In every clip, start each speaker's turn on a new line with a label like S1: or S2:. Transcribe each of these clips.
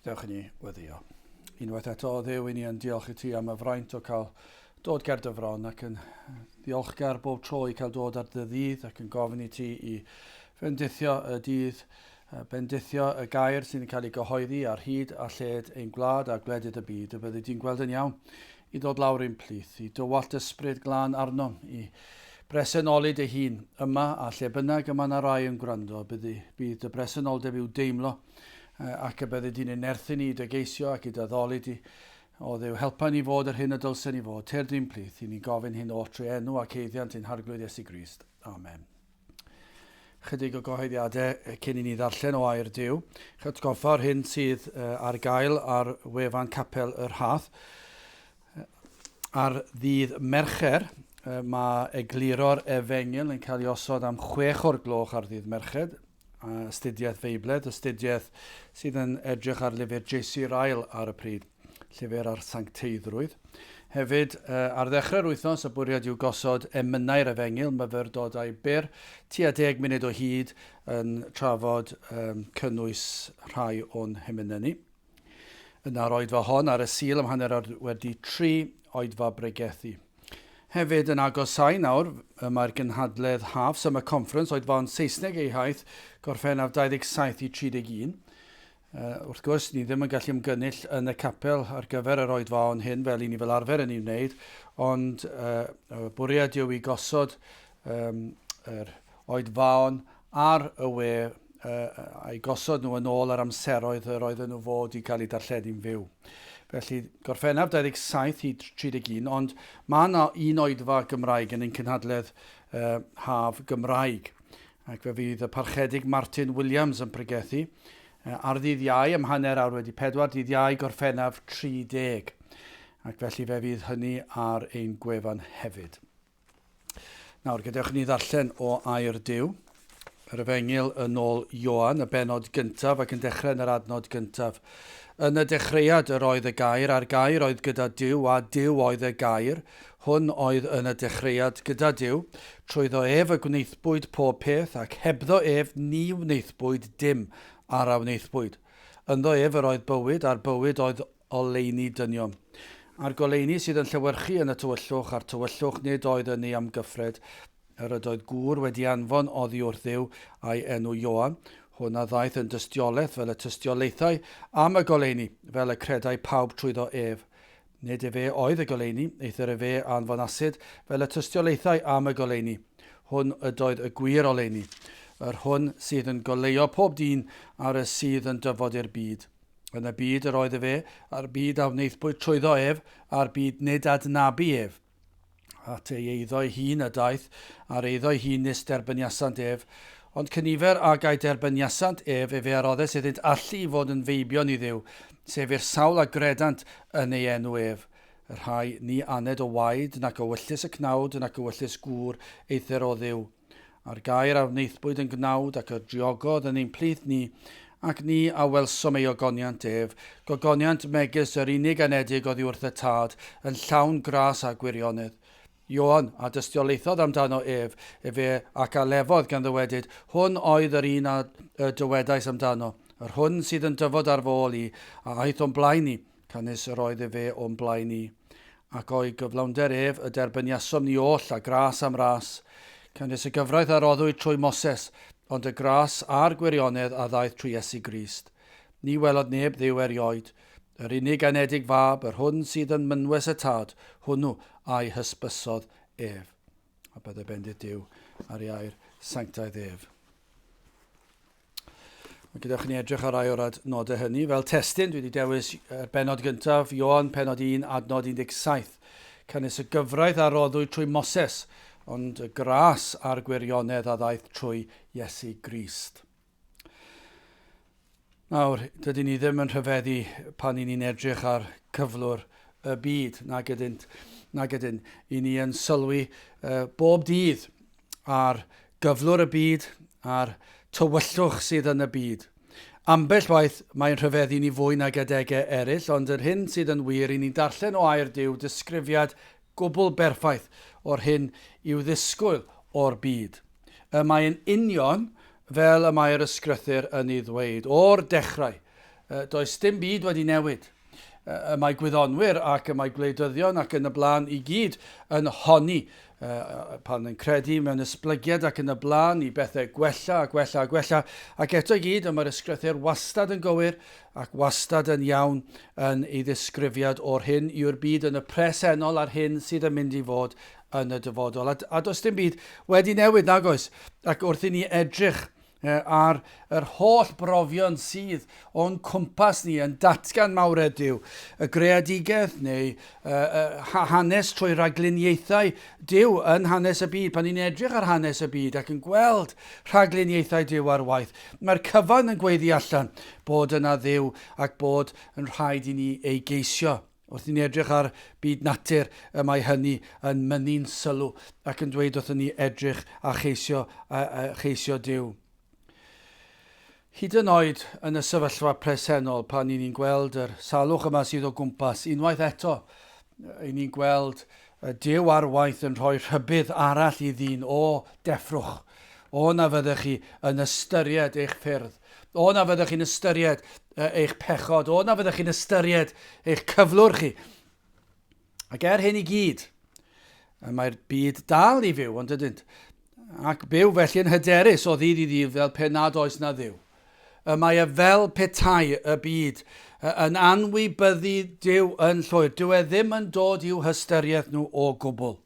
S1: Gadewch i ni weddio. Unwaith eto, o Dduw, i ni yn diolch i ti am y fraint o cael dod ger dy fron ac yn ddiolchgar bob tro i cael dod ar dy ddydd ac yn gofyn i ti i fendithio y dydd, bendithio y gair sy'n cael ei gyhoeddi ar hyd a lled ein gwlad a gwledydd y byd, y byddi di'n gweld yn iawn i ddod lawr i'n plith, i dywallt ysbryd glân arnom, i bresenoli dy hun yma a lle bynnag y mae 'na rai yn gwrando, byddi, bydd dy bresenoldeb i'w deimlo ac y byddi di'n ein nerthu ni i dy geisio ac i dy addoli di. O Dduw, helpa ni fod yr hyn y dylsen ni fod, tyrd i'n plith, i ni'n gofyn hyn oll trwy enw ac eiddiant ein Harglwydd Iesu Grist. Amen. Chydig o gyhoeddiadau cyn i ni ddarllen o air Duw. Atgoffa o'r hyn sydd ar gael ar wefan Capel y Rhath. Ar ddydd Mercher, mae egluro'r efengyl yn cael ei osod am chwech o'r gloch ar ddydd Mercher, astudiaeth Feibledd, astudiaeth sydd yn edrych ar lyfr J.C. Ryle ar y pryd, llyfr ar sancteiddrwydd. Hefyd, ar ddechrau'r wythnos, y bwriad yw gosod emynau'r efengyl, myfyrdodau byr, tua deg munud o hyd, yn trafod cynnwys rhai o'n hemynau ni. Yna'r oedfa hon ar y Sul am hanner awr wedi tri, oedfa bregethu. Hefyd yn agosáu nawr, y mae'r gynhadledd haf Summer Conference, oedfaon Saesneg ei haith, Gorffennaf 27 i 31. Uh, wrth gwrs, ni ddim yn gallu ymgynnull yn y capel ar gyfer yr oedfaon hyn fel i ni fel arfer yn ei wneud, ond uh, y bwriad yw i gosod um, yr oedfaon ar y we a'i gosod nhw yn ôl yr amseroedd yr oedden nhw fod i gael eu darlledu'n fyw. Felly, Gorffennaf 27 i 31, ond mae yna un oedfa Gymraeg yn ein cynhadledd uh, haf Gymraeg. Ac fe fydd y Parchedig Martin Williams yn pregethu uh, ar ddydd Iau am hanner awr wedi pedwar, dydd Iau Gorffennaf 30. Ac felly fe fydd hynny ar ein gwefan hefyd. Nawr, gadewch i ni ddarllen o air Duw. Yr Efengyl yn ôl Ioan, y bennod gyntaf ac yn dechrau yn yr adnod gyntaf. Yn y dechreuad yr oedd y gair, a'r gair oedd gyda Duw, a Duw oedd y gair. Hwn oedd yn y dechreuad gyda Duw. Trwyddo ef y gwnaethbwyd pob peth, ac hebddo ef ni wnaethbwyd dim ar a wnaethbwyd. Ynddo ef yr oedd bywyd, a'r bywyd oedd oleuni dynion. A'r goleuni sydd yn llewyrchu yn y tywyllwch, a'r tywyllwch nid oedd yn ei amgyffred. Yr ydoedd gŵr wedi anfon oddi wrth Dduw, a'i enw Ioan. Hwn a ddaeth yn dystiolaeth fel y tystiolaethai am y goleuni, fel y credai pawb trwyddo ef. Nid efe oedd y goleuni, eithr efe a anfonasid fel y tystiolaethai am y goleuni. Hwn ydoedd y gwir oleuni, yr hwn sydd yn goleuo pob dyn ar y sydd yn dyfod i'r byd. Yn y byd yr oedd efe, a'r byd a wnaethpwyd trwyddo ef, a'r byd nid adnabu ef. At ei eiddo'i hun y daeth, a'r eiddo'i hun nis derbyniasant ef. Ond cynifer ag a'i derbyniasant ef, efe a roddes iddynt allu i fod yn feibion i Dduw, sef i'r sawl a gredant yn ei enw ef, y rhai ni aned o waed, nac o wyllys y cnawd, nac o wyllys gŵr, eithr o Dduw. A'r gair a wnaethpwyd yn gnawd ac a driogodd yn ein plith ni, ac ni a welsom ei ogoniant ef, gogoniant megis yr unig anedig oddi wrth y Tad, yn llawn gras a gwirionedd. Ioan a dystiolaethodd amdano ef, efe ac a lefodd gan ddywedyd, Hwn oedd yr un a y dywedais amdano, yr hwn sydd yn dyfod ar fy ôl i, a aeth o'm blaen i, Canys yr oedd efe o'm blaen i, ac o'i gyflawnder ef y derbyniasom ni oll, a gras am ras. Canys y gyfraith a roddwyd trwy Moses, ond y gras a'r gwirionedd a ddaeth trwy Iesu Grist. Ni welodd neb Dduw erioed. Yr unig anedig Fab, yr hwn sydd yn mynwes y Tad, hwnnw a'i hysbysodd ef. A bydde bendith Duw ar ei air sanctaidd ef. A gadewch i ni edrych ar rai o'r adnodau hynny. Fel testun, dwi wedi dewis yr bennod gyntaf, Ioan, pennod 1, adnod 17. Canys y gyfraith a roddwyd trwy Moses, ond y gras a'r gwirionedd a ddaeth trwy Iesu Grist. Nawr, dydyn ni ddim yn rhyfeddu pan i ni'n edrych ar cyflwr y byd, nag ydynt, nag ydyn. I ni yn sylwi uh, bob dydd ar gyflwr y byd a'r tywyllwch sydd yn y byd. Ambell waith mae'n rhyfeddu ni fwy nag adegau eraill, ond yr hyn sydd yn wir i ni'n darllen o air Duw disgrifiad gwbl berffaith o'r hyn i'w ddisgwyl o'r byd. Y mae'n union fel y mae'r ysgrythur yn ei ddweud, o'r dechrau. Does dim byd wedi newid. Y mae gwyddonwyr ac y mae gwleidyddion ac yn y blaen i gyd yn honni pan yn credu mewn esblygiad ac yn y blaen i bethau gwella a gwella a gwella ac eto i gyd y mae'r ysgrythur wastad yn gywir ac wastad yn iawn yn ei ddisgrifiad o'r hyn yw'r byd yn y presennol a'r hyn sydd yn mynd i fod yn y dyfodol. A, a does dim byd wedi newid nag oes. Ac wrth i ni edrych ar yr holl brofion sydd o'n cwmpas ni yn datgan mawredd Duw, y greadigaeth neu hanes trwy ragluniaethau Duw yn hanes y byd. Pan ni'n edrych ar hanes y byd ac yn gweld rhagluniaethau Duw ar waith, mae'r cyfan yn gweiddi allan bod yna Dduw ac bod yn rhaid i ni ei geisio. Wrth i ni edrych ar byd natur, y mae hynny yn mynnu'n sylw ac yn dweud wrthyn ni edrych a cheisio, a, a cheisio Duw. Hyd yn oed yn y sefyllfa presennol pan i ni'n gweld yr salwch yma sydd o gwmpas, unwaith eto, i ni'n gweld Duw ar waith yn rhoi rhybudd arall i ddyn o deffrwch, o na fyddech chi yn ystyried eich ffyrdd, o na fyddech chi'n ystyried eich pechod, o na fyddech chi'n ystyried eich cyflwr chi. Ac er hyn i gyd, mae'r byd dal i fyw, ond ydynt, ac byw felly yn hyderus o ddydd i ddydd fel pe nad oes na Dduw. Y mae e fel petai y byd yn anwybyddu Duw yn llwyr. Dyw e ddim yn dod i'w hystyriaeth nhw o gwbl.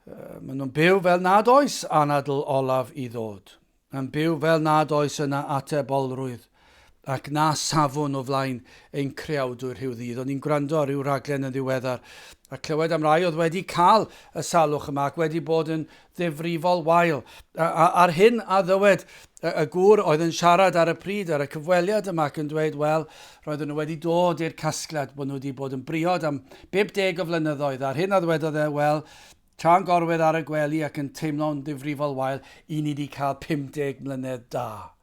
S1: Maen nhw'n byw fel nad oes anadl olaf i ddod. Yn byw fel nad oes yna atebolrwydd ac na safwn o flaen ein Creawdwr rhyw ddydd. O'n i'n gwrando ar ryw raglen yn ddiweddar a clywed am rai oedd wedi cael y salwch yma ac wedi bod yn ddifrifol wael. A, a, a'r hyn a ddywed y, y gŵr oedd yn siarad ar y pryd, ar y cyfweliad yma ac yn dweud, wel, roedden nhw wedi dod i'r casgliad bod nhw wedi bod yn briod am 50 o flynyddoedd. A'r hyn a ddwedodd e, wel, Tra'n gorwedd ar y gwely ac yn teimlo'n ddifrifol wael, i ni 'di cael 50 mlynedd da,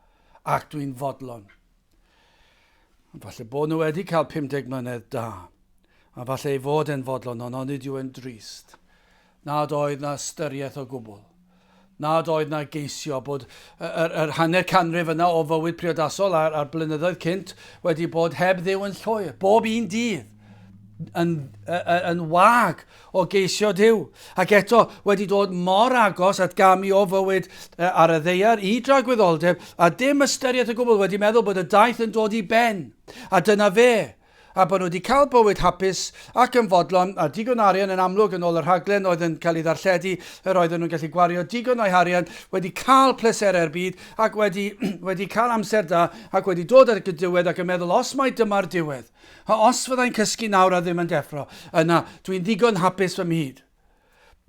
S1: ac dwi'n fodlon. Falle bod nhw wedi cael 50 mlynedd da, a falle ei fod e'n fodlon, ond onid yw e'n drist nad oedd na ystyriaeth o gwbl, nad oedd na geisio bod yr, yr, yr hanner canrif yna o fywyd priodasol a'r, a'r blynyddoedd cynt wedi bod heb Dduw yn llwyr, bob un dydd yn, yn wag o geisio Duw, ac eto wedi dod mor agos at gamu o fywyd ar y ddaear i dragwyddoldeb, a dim ystyriaeth o gwbl, wedi meddwl bod y daith yn dod i ben, a dyna fe, a bod nhw wedi cael bywyd hapus ac yn fodlon, a digon o arian yn amlwg yn ôl y rhaglen oedd yn cael ei ddarlledu, yr oedden nhw'n gallu gwario digon o'u harian, wedi cael pleserau'r byd, ac wedi, wedi cael amser da, ac wedi dod at y diwedd ac yn meddwl os mai dyma'r diwedd, A os fyddai'n cysgu nawr a ddim yn deffro, yna dwi'n ddigon hapus fy mhyd.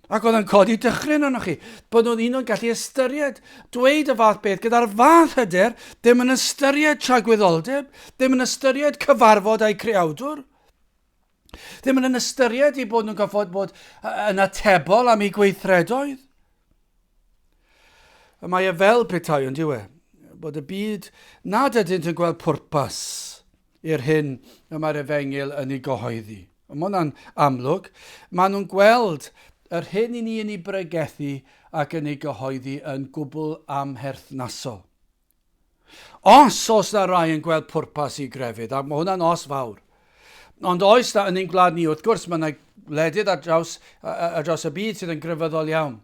S1: Ac oedd yn codi dychryn arnoch chi, bod nhw'n un o'n gallu ystyried dweud y fath beth gyda'r fath hyder, ddim yn ystyried tragwyddoldeb, ddim yn ystyried cyfarfod â'i creawdwr, ddim yn ystyried eu bod nhw'n gorfod bod yn atebol am eu gweithredoedd. Y mae e fel petai, ond yw e, bod y byd nad ydynt yn gweld pwrpas i'r hyn y mae'r efengyl yn ei gyhoeddi. Mae hwnna'n amlwg. Maen nhw'n gweld yr hyn i ni yn ei bregethu ac yn ei gyhoeddi yn gwbl amherthnasol. Os oes na rai yn gweld pwrpas i grefydd, ac mae hwnna'n os fawr, ond oes na yn ein gwlad ni, wrth gwrs, mae yna wledydd ar draws, ar draws y byd sydd yn grefyddol iawn.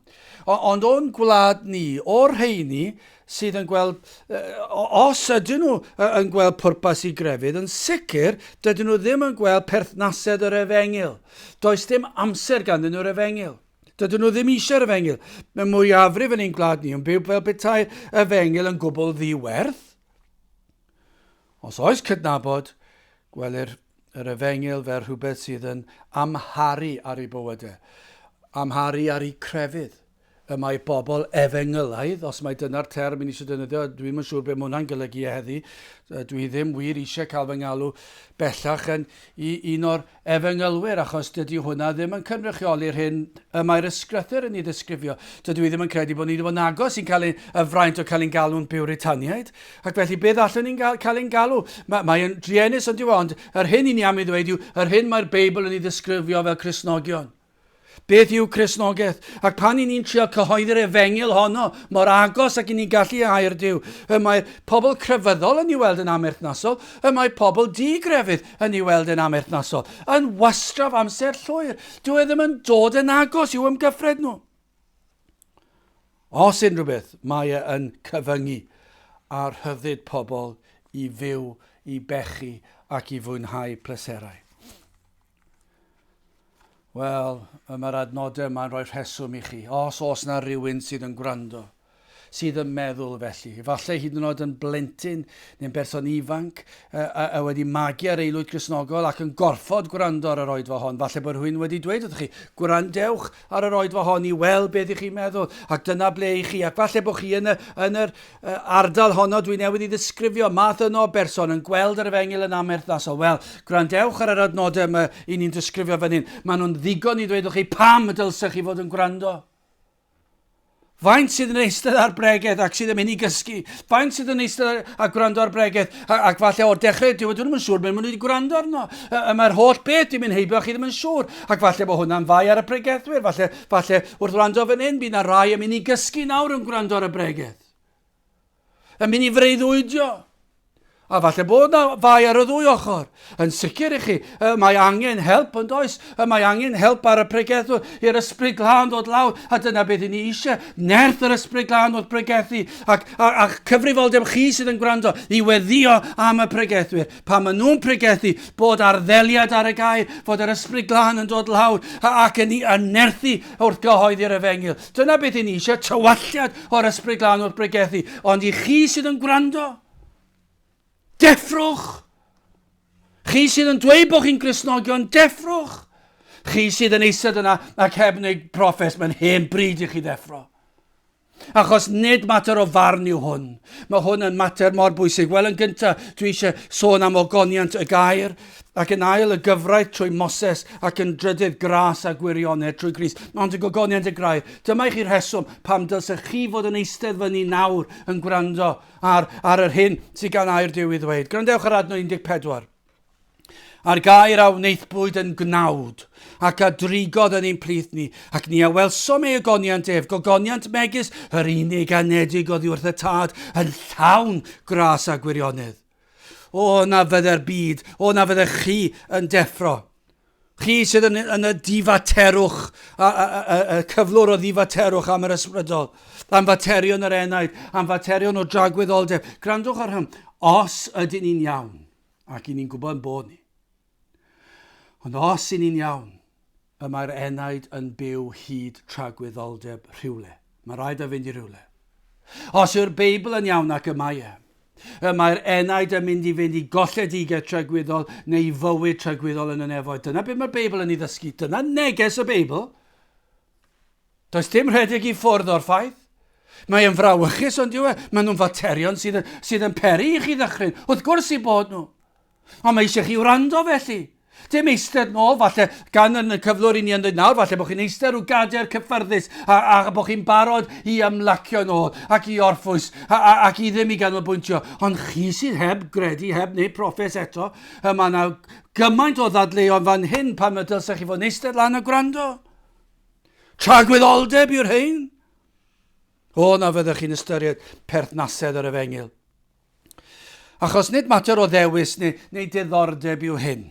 S1: Ond o'n gwlad ni, o'r rheini sydd yn gweld, os ydyn nhw yn gweld pwrpas i grefydd, yn sicr dydyn nhw ddim yn gweld perthnasedd yr efengyl. Does dim amser ganddyn nhw'r efengyl. Dydyn nhw ddim eisiau'r efengyl. Mae mwyafrif yn ein gwlad ni yn byw fel petai'r efengyl yn gwbl ddiwerth. Os oes cydnabod, gwelir yr efengyl fel rhywbeth sydd yn amharu ar eu bywydau, amharu ar eu crefydd. Y mae bobl efengylaidd, os mai dyna'r term i ni eisiau defnyddio, dwi'm yn siŵr beth mae hwnna'n golygu heddi, dwi ddim wir eisiau cael fy ngalw bellach yn un o'r efengylwyr, achos dydy hwnna ddim yn cynrychioli'r hyn y mae'r ysgrythur yn ei ddisgrifio. Dydw i ddim yn credu bod ni wedi bod yn agos i'n cael ein, y fraint o cael ein galw'n Biwritaniaid, ac felly beth allwn ni'n gael, cael ein galw? Mae, mae'n druenus ond yw e, ond yr hyn i ni am ei ddweud yw yr hyn mae'r Beibl yn ei ddisgrifio fel Cristnogion. Beth yw Cristnogaeth? Ac pan i ni'n trio cyhoeddi'r efengyl honno mor agos ac i ni'n gallu air Duw, y mae pobl crefyddol yn ei weld yn amherthnasol, y mae pobl di-grefydd yn ei weld yn amherthnasol, yn wastraff amser llwyr. Dyw e ddim yn dod yn agos i'w ymgyffred nhw. Os unrhyw beth, mae e yn cyfyngu ar rhyddid pobl i fyw, i bechu ac i fwynhau pleserau. Wel, y mae'r adnodau yma'n rhoi rheswm i chi. Os oes na rywun sydd yn gwrando, sydd yn meddwl felly, efallai hyd yn oed yn blentyn neu'n berson ifanc a, a, a wedi magu ar aelwyd Gristnogol ac yn gorfod gwrando ar yr oedfa hon, falle bod rhywun wedi dweud wrthych chi, gwrandewch ar yr oedfa hon i weld beth ych chi'n meddwl, ac dyna ble i chi, ac falle bod chi yn y, yn yr ardal honno dwi newydd i ddisgrifio, math yno o berson yn gweld yr efengyl yn amherthnasol. Wel, gwrandewch ar yr adnodau yma i ni'n disgrifio fan hyn. Maen nhw'n ddigon i ddweud wrth chi pam y dylsech chi fod yn gwrando. Faint sydd yn eistedd ar bregeth ac sydd yn mynd i gysgu? Faint sydd yn eistedd a gwrando ar bregeth ac falle o'r dechrau diwedd dwi ddim yn siŵr beth maen nhw wedi gwrando arno. Y mae'r holl beth wedi mynd heibio a chi ddim yn siŵr. Ac falle bod hwnna'n fai ar y pregethwyr. Falle, falle wrth wrando fan hyn bydd na rai yn mynd i gysgu nawr yn gwrando ar y bregeth. Yn mynd i freuddwydio. A falle bod na fai ar y ddwy ochr. Yn sicr i chi, mae angen help yn does? Mae angen help ar y pregethwr i'r ysbryd glân ddod lawr. A dyna beth i ni eisiau. Nerth yr ysbryd glân wrth pregethu. Ac, a, a cyfrifoldeb chi sydd yn gwrando i weddio am y pregethwyr. Pan maen nhw'n pregethu, bod arddeliad ar y gair, fod yr Ysbryd Glân yn dod lawr ac yn ei nerthu wrth gyhoeddi'r efengyl. Dyna beth i ni eisiau, tywalltiad o'r Ysbryd Glân wrth bregethu. Ond i chi sydd yn gwrando, deffrwch! Chi sydd yn dweud bod chi'n Gristnogion, deffrwch! Chi sydd yn eistedd yna ac heb wneud proffes, mae'n hen bryd i chi ddeffro. Achos nid mater o farn yw hwn. Mae hwn yn mater mor bwysig. Wel, yn gyntaf, dwi eisiau sôn am ogoniant y gair, ac yn ail y gyfraith trwy Moses, ac yn drydydd gras a gwirionedd trwy Grist. Ond y gogoniant y gair, dyma i chi rheswm pam dylsech chi fod yn eistedd fyny nawr yn gwrando ar, ar yr hyn sydd gan air Duw i ddweud. Gwrandewch ar adnod 14. A'r gair a wnaethpwyd yn gnawd, ac a drigodd yn ein plith ni, ac ni a welsom ei ogoniant ef, gogoniant megis yr unig anedig oddi wrth y Tad, yn llawn gras a gwirionedd. O, na fydde'r byd, o, na fyddech chi yn deffro. Chi sydd yn, yn y difaterwch, a, a, a, a, y cyflwr o ddifaterwch am yr ysbrydol, am faterion yr enaid, am faterion o dragwyddoldeb. Gwrandwch ar hyn, os ydyn ni'n iawn, Ac i ni'n gwybod yn bod ni. Ond os i ni'n iawn, y mae'r enaid yn byw hyd tragwyddoldeb rhywle. Mae rhaid o fynd i rywle. Os yw'r Beibl yn iawn ac y mae e, y mae'r enaid yn mynd i fynd i golledigaeth tragwyddol neu i fywyd tragwyddol yn y nefoedd. Dyna beth mae'r Beibl yn ei ddysgu. Dyna neges y Beibl. Does dim rhedeg i ffwrdd o'r ffaith. Mae yn frawychus ond yw e? Maen nhw'n faterion sydd yn, sydd yn peri i chi ddychryn. Wrth gwrs i bod nhw. Ond mae eisiau chi wrando felly. Dim eistedd nôl, falle, gan yn y cyflwr i ni yn dweud nawr, falle bod chi'n eistedd rhyw gader cyffyrddus a, a bod chi'n barod i ymlacio nôl ac i orffwys a, a, ac i ddim i ganolbwyntio. Ond chi sydd heb gredu, heb wneud proffes eto, y mae yna gymaint o ddadleuon fan hyn pan y dylsech chi fod yn eistedd lan a gwrando. Tragwyddoldeb yw'r rhain. O, na fyddech chi'n ystyried perthnasedd yr efengyl. Achos nid mater o ddewis neu, neu diddordeb yw hyn.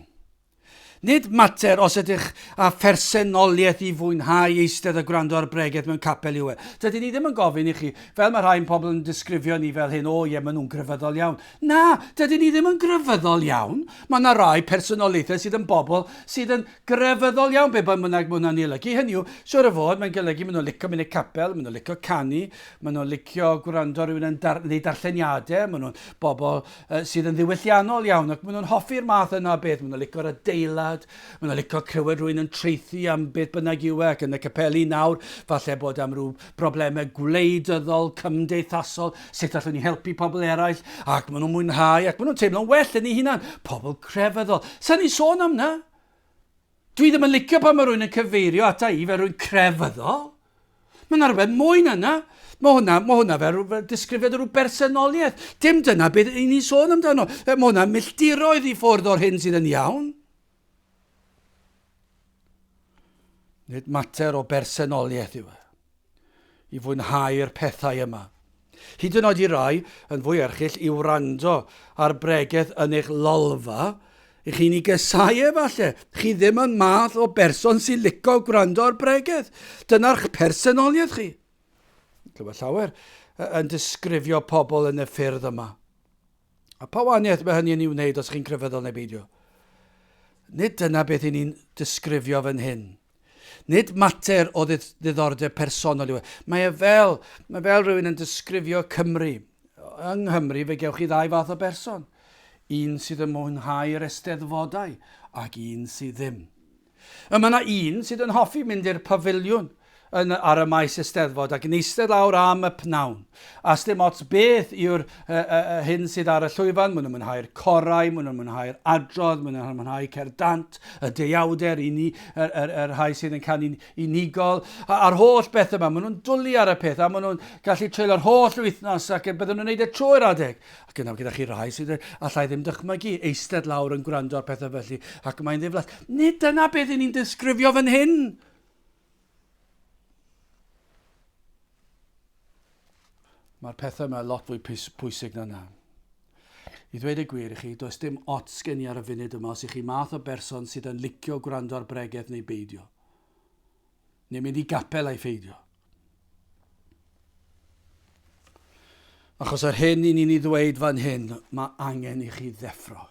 S1: Nid mater os ydych â phersenoliaeth i fwynhau eistedd a gwrando ar bregeth mewn capel yw e. Dydyn ni ddim yn gofyn i chi, fel mae rhai pobl yn disgrifio ni fel hyn, o ie, maen nhw'n grefyddol iawn. Na, dydyn ni ddim yn grefyddol iawn. Mae yna rai personoliaethau sydd yn bobl sydd yn Grefyddol iawn, be bynnag mae hwnna'n ei olygu. Hynny yw, siwr o fod, mae'n golygu maen nhw'n licio mynd i'r capel, maen nhw'n licio canu, maen nhw'n licio gwrando ar rhywun yn dar neu darlleniadau, maen nhw'n bobl uh, sydd yn ddiwylliannol iawn ac maen nhw'n hoffi'r math yna o beth, maen nhw'n licio'r adeilad, maen nhw'n licio clywed rhywun yn traethu am beth bynnag yw e ac yn y capeli nawr, falle bod am rhyw broblemau gwleidyddol, cymdeithasol, sut allwn ni helpu pobl eraill, ac maen nhw'n mwynhau ac maen nhw'n teimlo'n well yn eu hunan. Pobl crefyddol. Sa'n ni sôn am na? Dwi ddim yn licio pan mae rhywun yn cyfeirio ata i fel rhywun crefyddol. Mae yna rhywbeth mwy na yna. Mae hwnna, mae hwnna fel, fel disgrifiad o rhyw bersonoliaeth. Dim dyna beth i ni sôn amdano. Mae hwnna milltiroedd i ffwrdd o'r hyn sydd yn iawn. Nid mater o bersonoliaeth yw e, i fwynhau'r pethau yma. Hyd yn oed i rai, yn fwy erchyll, i wrando ar bregeth yn eich lolfa, i chi'n ei gysau e falle. Chi ddim yn math o berson sy'n lico gwrando ar bregeth. Dyna'r personoliaeth chi. Clywed llawer yn disgrifio pobl yn y ffyrdd yma. A pa wahaniaeth mae hynny yn ei wneud os chi'n crefyddol neu beidio? Nid dyna beth i ni'n disgrifio fan hyn. Nid mater o ddiddordeb personol yw e. Mae e fel, mae fel rhywun yn disgrifio Cymru. Yng Nghymru fe gewch chi ddau fath o berson. Un sydd yn mwynhau'r eisteddfodau ac un sydd ddim. Y mae yna un sydd yn hoffi mynd i'r pafiliwn yn, ar y maes Eisteddfod ac yn eistedd lawr am y pnawn. A sdim ots beth yw'r uh, uh, hyn sydd ar y llwyfan, maen nhw'n mwynhau'r corau, maen nhw'n mwynhau'r adrodd, maen nhw'n mwynhau cerdant, y deuawder, i ni, yr, yr, yr rhai sydd yn canu'n unigol, a'r holl beth yma, maen nhw'n dwlu ar y peth, a maen nhw'n gallu treulio'r holl wythnos ac bydden nhw'n gwneud e trwy'r adeg. Ac yna gyda chi rai sydd allai ddim dychmygu eistedd lawr yn gwrando ar pethau felly, ac mae'n ddiflas. Nid dyna beth i ni'n disgrifio fan hyn! Mae'r pethau yma lot fwy pwysig na na. I ddweud y gwir i chi, does dim ots gen i ar y funud yma os i chi math o berson sydd yn licio gwrando ar bregeth neu beidio. Neu mynd i gapel a'i pheidio. Achos yr hyn i ni'n ei ddweud fan hyn, mae angen i chi ddeffro.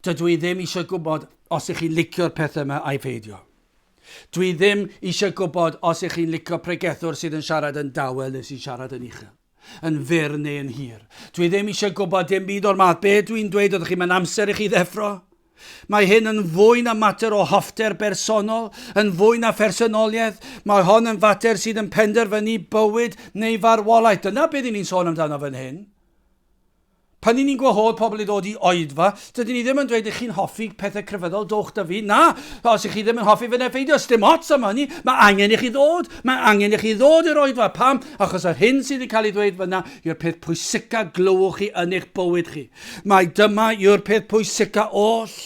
S1: Dydw i ddim eisiau gwybod os ych chi'n licio'r pethau yma a'i pheidio. Dwi ddim eisiau gwybod os ych chi'n licio pregethwr sydd yn siarad yn dawel neu sy'n siarad yn uchel, yn fyr neu yn hir. Dwi ddim eisiau gwybod dim byd o'r math. Be dwi'n dweud wrthych chi, mae'n amser i chi ddeffro. Mae hyn yn fwy na mater o hoffter bersonol, yn fwy na phersonoliaeth. Mae hon yn fater sydd yn penderfynu bywyd neu farwolaeth. Dyna beth ni'n sôn amdano fan hyn. Pan ni'n gwahodd pobl i ddod i oedfa, dydyn ni ddim yn dweud ych chi'n hoffi pethau crefyddol, dowch da fi. Na, os ych chi ddim yn hoffi fe neu pheidio, dim ots am hynny. Mae angen i chi ddod. Mae angen i chi ddod i'r oedfa. Pam? Achos yr hyn sydd wedi cael ei ddweud fyna yw'r peth pwysica glywch chi yn eich bywyd chi. Mai dyma yw'r peth pwysica oll.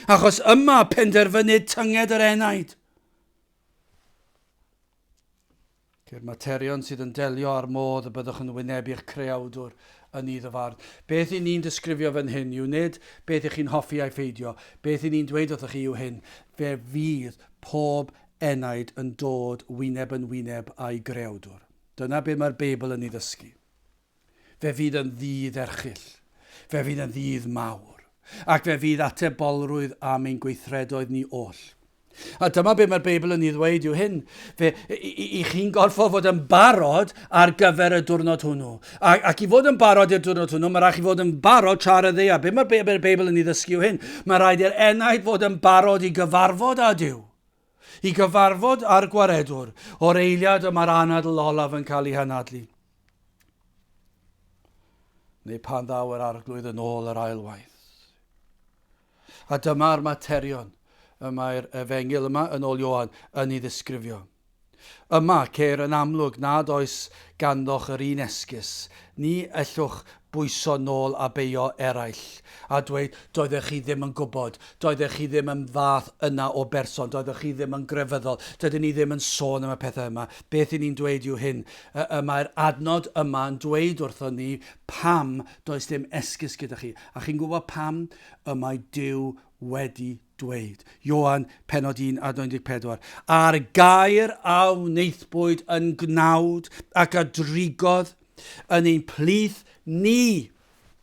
S1: Achos yma penderfynid tynged yr enaid. Ceir materion sydd yn delio â'r modd y byddwch yn wynebu'ch creawdwr yn nydd y farn. Beth i ni'n disgrifio fan hyn yw nid beth ych chi'n hoffi a'i pheidio, beth i ni'n dweud wrthych chi yw hyn, fe fydd pob enaid yn dod wyneb yn wyneb â'i greawdwr. Dyna beth mae'r Beibl yn ei ddysgu. Fe fydd yn ddydd erchyll. Fe fydd yn ddydd mawr. Ac fe fydd atebolrwydd am ein gweithredoedd ni oll. A dyma beth mae'r Beibl yn ei ddweud yw hyn. Fe, i, i, i chi'n gorfod fod yn barod ar gyfer y diwrnod hwnnw. A, ac i fod yn barod i'r diwrnod hwnnw, mae rhaid chi fod yn barod tra ar y ddaear. Be mae'r Beibl, Beibl yn ei ddysgu yw hyn? Mae rhaid i'r enaid fod yn barod i gyfarfod â Duw. I gyfarfod â'r gwaredwr o'r eiliad y mae'r anadl olaf yn cael ei hanadlu. Neu pan ddaw yr arglwydd yn ôl yr ail waith. A dyma'r materion y mae'r efengyl yma yn ôl Ioan yn ei ddisgrifio. Yma ceir yn amlwg nad oes ganddoch yr un esgus, ni ellwch bwyso nôl a beio eraill, a dweud, doeddech chi ddim yn gwybod, doeddech chi ddim yn fath yna o berson, doeddech chi ddim yn grefyddol, dydyn ni ddim yn sôn am y pethau yma. Beth i ni'n dweud yw hyn, y, y mae'r adnod yma yn dweud wrthon ni pam does dim esgus gyda chi. A chi'n gwybod pam? Y mae Duw wedi dweud. Ioan, pennod 1, adnod 14. A'r gair a wnaethpwyd yn gnawd ac a drigodd yn ein plith ni,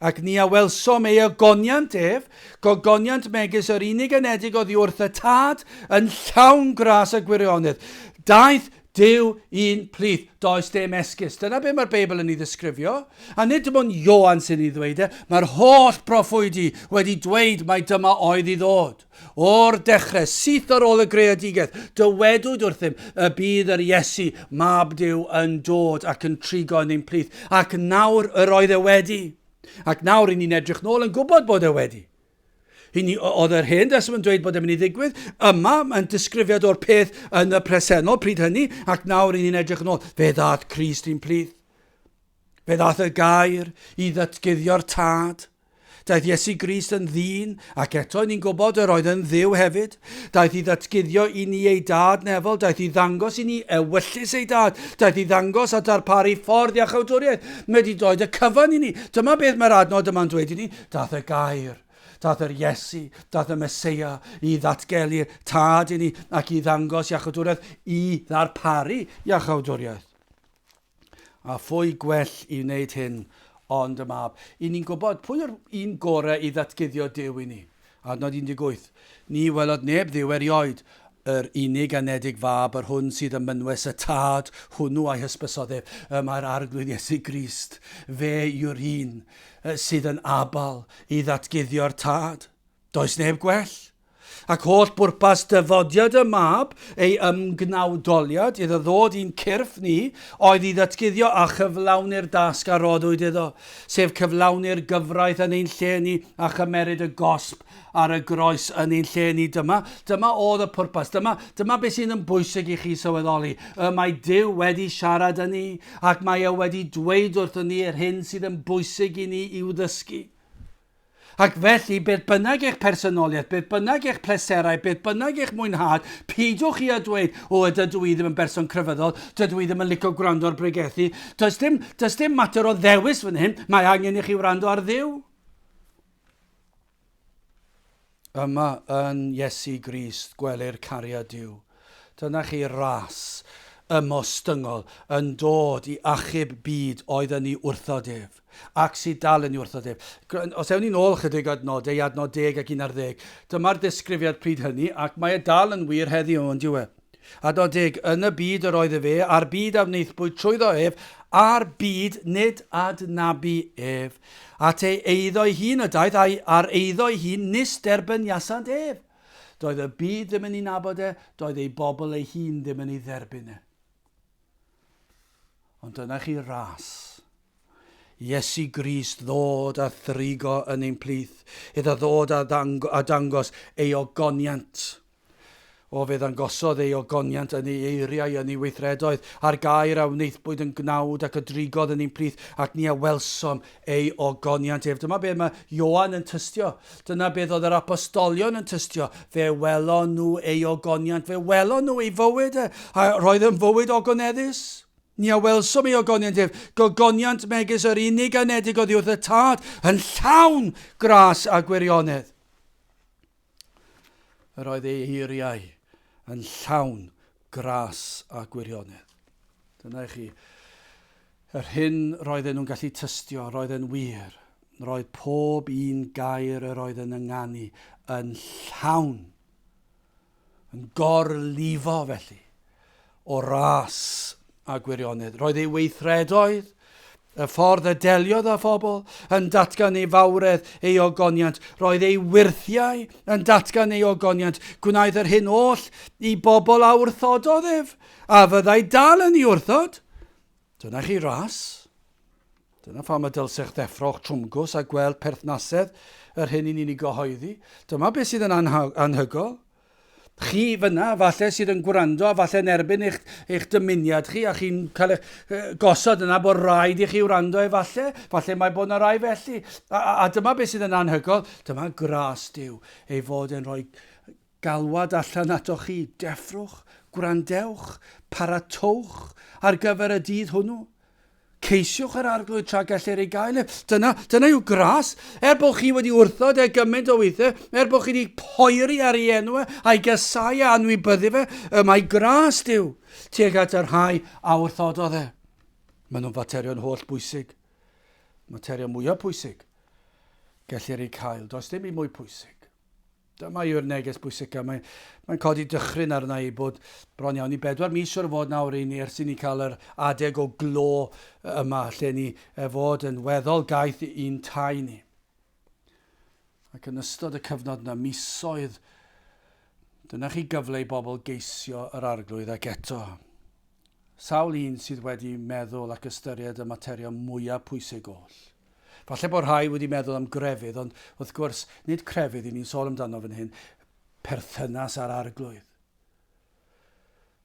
S1: ac ni a welsom ei ogoniant ef, gogoniant megis yr unig anedig oddi wrth y Tad, yn llawn gras a gwirionedd. Daeth Duw i'n plith, does dim esgus. Dyna be mae'r Beibl yn ei ddisgrifio. A nid dim ond Ioan sy'n ei ddweud e, mae'r holl broffwydi wedi dweud mai dyma oedd i ddod. O'r dechrau, syth ar ôl y greadigaeth, dywedwyd wrthym y bydd yr Iesu, Mab Duw, yn dod ac yn trigo yn ein plith. Ac nawr yr oedd e wedi. Ac nawr i ni'n edrych nôl yn gwybod bod e wedi. I ni, oedd yr Hen Destament yn dweud bod e'n mynd i ddigwydd. Yma, mae'n disgrifiad o'r peth yn y presennol pryd hynny, ac nawr i ni'n edrych yn ôl. Fe ddaeth Crist i'n plith. Fe ddaeth y gair i ddatguddio'r tad. Daeth Iesu Grist yn ddyn, ac eto ni'n gwybod yr oedd yn Dduw hefyd. Daeth i ddatguddio i ni ei dad nefol, daeth i ddangos i ni ewyllys ei dad, daeth i ddangos a darparu ffordd iachawdwriaeth. Mae wedi dod y cyfan i ni. Dyma beth mae'r adnod yma'n dweud i ni. Daeth y gair, daeth yr Iesu, daeth y Meseia i ddatgelu'r tad i ni ac i ddangos iachawdwriaeth, i ddarparu iachawdwriaeth. A phwy gwell i wneud hyn ond y Mab? I ni'n gwybod pwy yw'r un gorau i ddatguddio Duw i ni. Adnod 18. Ni welodd neb Dduw erioed, yr unig anedig Fab, yr hwn sydd ym mynwes y Tad, hwnnw a'i hysbysodd ef. Y mae'r Arglwydd Iesu Grist, fe yw'r un sydd yn abal i ddatguddio'r Tad. Does neb gwell. Ac holl bwrpas dyfodiad y Mab, ei ymgnawdoliad, iddo ddod i'n cyrff ni, oedd i ddatguddio a chyflawni'r dasg a roddwyd iddo, sef cyflawni'r gyfraith yn ein lle ni a chymeryd y gosb ar y groes yn ein lle ni. Dyma, dyma oedd y pwrpas, dyma, dyma beth sydd yn bwysig i chi sylweddoli. Y mae Duw wedi siarad â ni, ac mae e wedi dweud wrthon ni yr hyn sydd yn bwysig i ni i'w ddysgu. Ac felly, beth bynnag eich personoliaeth, beth bynnag eich pleserau, beth bynnag eich mwynhad, peidiwch chi â dweud, o, dydw i ddim yn berson crefyddol, dydw i ddim yn licio gwrando ar bregethu. Does dim, does dim mater o ddewis fan hyn, mae angen i chi wrando ar Dduw. Yma yn Iesu Grist gwelir cariad Duw. Dyna chi ras ymostyngol yn dod i achub byd oedd yn ei wrthod ef, ac sydd dal yn ei wrthod ef. Os ewn ni'n ôl chydig adnodau i adnod 10 ac 11, dyma'r disgrifiad pryd hynny, ac mae e dal yn wir heddiw, on'd yw e? Adnod 10, Yn y byd yr oedd efe, a'r byd a wnaethpwyd trwyddo ef, a'r byd nid adnabu ef. At ei eiddo'i hun y daeth, a'i a'r eiddo'i hun nis derbyniasant ef. Doedd y byd ddim yn ei nabod e, doedd ei bobl ei hun ddim yn ei dderbyn e. Ond dyna chi ras. Iesu Grist ddod a thrigo yn ein plith, iddo ddod a, ddang a dangos ei ogoniant. O, fe ddangosodd ei ogoniant yn ei eiriau, yn ei weithredoedd, a'r gair a wnaethpwyd yn gnawd ac a drigodd yn ein plith, ac ni a welsom ei ogoniant ef. Dyma beth mae Ioan yn tystio. Dyna beth oedd yr apostolion yn tystio. Fe welon nhw ei ogoniant, fe welon nhw ei fywyd e, a roedd yn fywyd ogoneddus. Ni a welsom ei ogoniant ef, gogoniant megis yr unig anedig oddi wrth y Tad, yn llawn gras a gwirionedd. Yr oedd ei eiriau yn llawn gras a gwirionedd. Dyna i chi. Yr hyn roedden nhw'n gallu tystio, roedd yn wir. Roedd pob un gair yr oedd yn ynganu yn llawn, yn gorlifo felly, o ras a gwirionedd. Roedd ei weithredoedd, y ffordd y deliodd â phobl, yn datgan ei fawredd, ei ogoniant. Roedd ei wyrthiau yn datgan ei ogoniant. Gwnaeth yr hyn oll i bobl a wrthododd ef, a fyddai dal yn ei wrthod. Dyna chi ras. Dyna pham y dylsech ddeffro o'ch trwmgws a gweld perthnasedd yr hyn i ni'n ei gyhoeddi. Dyma beth sydd yn anhygoel. Chi fyna, falle sydd yn gwrando a falle yn erbyn eich, eich dymuniad chi a chi'n cael eich gosod yna bod rhaid i chi wrando efallai. Falle mae bod yna rai felly. A, a, a dyma beth sydd yn anhygoel. Dyma gras Duw, ei fod yn rhoi galwad allan atoch chi, deffrwch, gwrandewch, paratowch ar gyfer y dydd hwnnw. Ceisiwch yr Arglwydd tra gellir ei gael ef. Dyna, dyna yw gras. Er bod chi wedi wrthod e gymaint o weithiau, er bod chi wedi poeri ar ei enw e, a'i gasau a anwybyddu fe, y mae gras Duw tuag at y rhai a wrthododd e. Maen nhw'n faterion holl bwysig. Materion mwyaf pwysig gellir eu cael. Does dim un mwy pwysig. Dyma yw'r neges bwysicaf. Mae'n mae codi dychryn arna i bod bron iawn i bedwar mis siwr o fod nawr i ni ers i ni cael yr adeg o glo yma lle ni fod yn weddol gaeth i'n tai ni. Ac yn ystod y cyfnod yna, misoedd, dyna chi gyfle i bobl geisio yr arglwydd ac eto. Sawl un sydd wedi meddwl ac ystyried y materion mwyaf pwysig oll. Falle bod rhai wedi meddwl am grefydd, ond wrth gwrs, nid crefydd i ni'n sôn amdano fan hyn, perthynas â'r Arglwydd.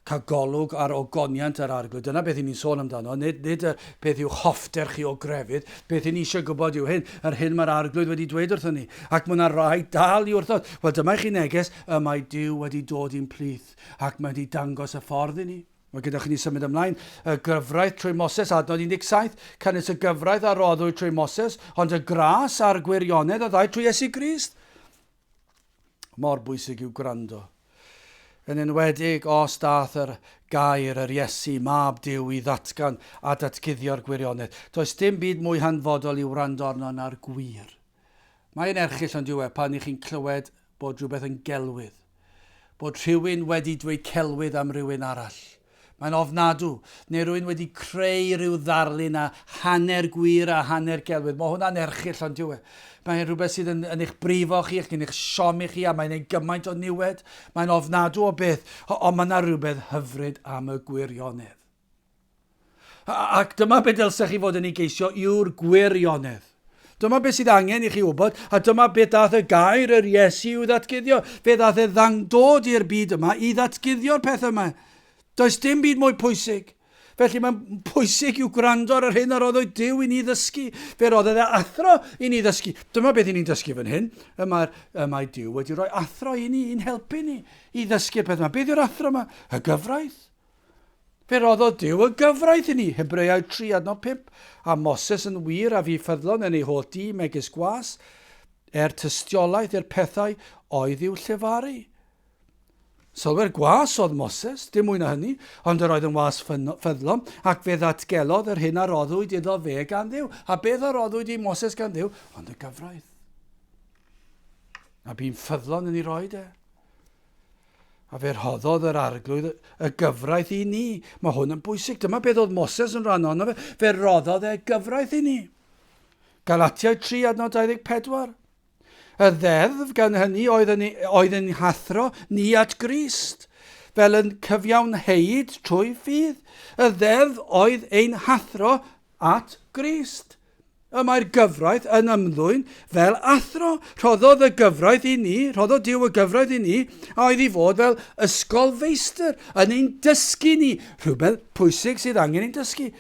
S1: Cael golwg ar ogoniant yr Arglwydd. Dyna beth i ni'n sôn amdano, nid, nid y beth yw hoffter chi o grefydd. Beth i ni eisiau gwybod yw hyn, yr hyn mae'r Arglwydd wedi dweud wrthon ni. Ac mae yna rai dal i wrthod. Wel, dyma i chi neges, y mae Duw wedi dod i'n plith, ac mae wedi dangos y ffordd i ni. Mae gyda chi ni symud ymlaen. Y gyfraith trwy Moses, adnod 17, canys y gyfraith a roddwyd trwy Moses, ond y gras a'r gwirionedd a ddaeth trwy Iesu Grist. Mor bwysig yw gwrando. Yn enwedig os dath yr gair yr Iesu, mab Duw, i ddatgan a datguddio'r gwirionedd. Does dim byd mwy hanfodol i wrando arno na'r gwir. Mae'n erchyll ond yw e pan i chi'n clywed bod rhywbeth yn gelwydd. Bod rhywun wedi dweud celwydd am rywun arall. Mae'n ofnadw. Neu rhywun wedi creu rhyw ddarlun a hanner gwir a hanner gelwydd. Mae hwnna'n erchyll ond yw e. Mae'n rhywbeth sydd yn, yn eich brifo chi, ac yn eich siomi chi, a mae'n ei gymaint o niwed. Mae'n ofnadw o beth, ond mae yna rhywbeth hyfryd am y gwirionedd. Ac dyma beth dylsech chi fod yn ei geisio yw'r gwirionedd. Dyma beth sydd angen i chi wybod, a dyma beth dath y gair yr Iesu i'w ddatguddio. Fe ddath e ddangdod i'r byd yma i ddatguddio'r peth yma. Does dim byd mwy pwysig. Felly mae'n pwysig i'w gwrando ar yr hyn a roddwyd Duw i ni ddysgu. Fe roddodd e athro i ni ddysgu. Dyma beth i ni'n dysgu fan hyn. Y mae'r, y mae Duw wedi rhoi athro i ni, i'n helpu ni i ddysgu'r peth yma. Beth yw'r athro yma? Y gyfraith. Fe roddodd Duw y gyfraith i ni, Hebreaid 3 adnod 5, a Moses yn wir a fu ffyddlon yn ei holl dŷ megis gwas, er tystiolaeth i'r pethau oedd i'w llefaru. Sylwer gwas oedd Moses, dim mwy na hynny, ond yr oedd yn was ffyddlon, ac fe ddatgelodd yr hyn a roddwyd iddo fe gan Dduw. A beth a roddwyd i Moses gan Dduw? Ond y gyfraith. A bu'n ffyddlon yn ei roed e. A fe rhoddodd yr Arglwydd y gyfraith i ni. Mae hwn yn bwysig. Dyma beth oedd Moses yn rhan ohono fe. Fe roddodd e gyfraith i ni. Galatiaid 3 adnod 24. Y ddeddf gan hynny oedd yn, oedd yn hathro ni at Grist, fel yn cyfiawnheid trwy ffydd. Y ddeddf oedd ein hathro at Grist. Y mae'r gyfraith yn ymddwyn fel athro. Rhoddodd y gyfraith i ni, rhoddodd Duw y gyfraith i ni, a oedd i fod fel ysgolfeistr yn ein dysgu ni, rhywbeth pwysig sydd angen ein dysgu.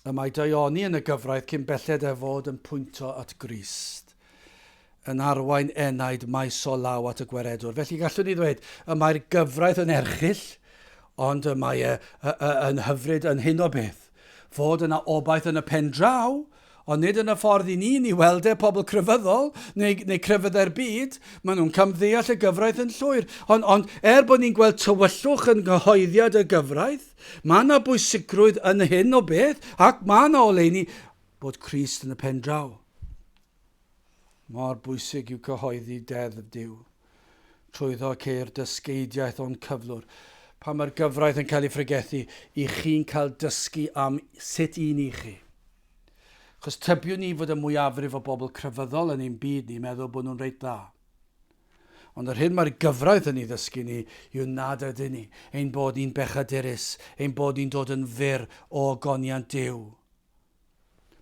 S1: Y mae daioni yn y gyfraith cyn belled e fod yn pwynto at Grist, yn arwain enaid maes o law at y gwaredwr. Felly gallwn ni ddweud, y mae'r gyfraith yn erchyll, ond y mae e, y, y, yn hyfryd yn hyn o beth. Fod yna obaith yn y pen draw, ond nid yn y ffordd i ni'n ei weld e, pobl crefyddol neu, neu crefyddau'r byd, maen nhw'n camddeall y gyfraith yn llwyr. Ond, ond er bod ni'n gweld tywyllwch yn nghyhoeddiad y gyfraith, mae yna bwysigrwydd yn hyn o beth, ac mae yna oleuni bod Crist yn y pen draw. Mor bwysig yw cyhoeddi deddf Duw. Trwyddo ceir dysgeidiaeth o'n cyflwr. Pan mae'r gyfraith yn cael ei phregethu, i chi'n cael dysgu am sut un i chi. Chos tybiwn ni fod y mwyafrif o bobl crefyddol yn ein byd ni meddwl bod nhw'n reit dda. Ond yr hyn mae'r gyfraith yn ei ddysgu ni yw nad ydyn ni, ein bod ni'n bechadurus, ein bod ni'n dod yn fyr o ogoniant Duw.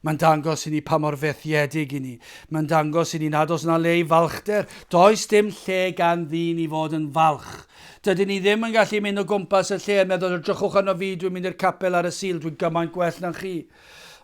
S1: Mae'n dangos i ni pa mor fethiedig i ni. Mae'n dangos i ni nad oes yna le i falchder. Does dim lle gan ddyn i fod yn falch. Dydyn ni ddim yn gallu mynd o gwmpas y lle yn meddwl, edrychwch arno fi, dwi'n mynd i'r capel ar y Sul, dwi'n gymaint gwell na chi.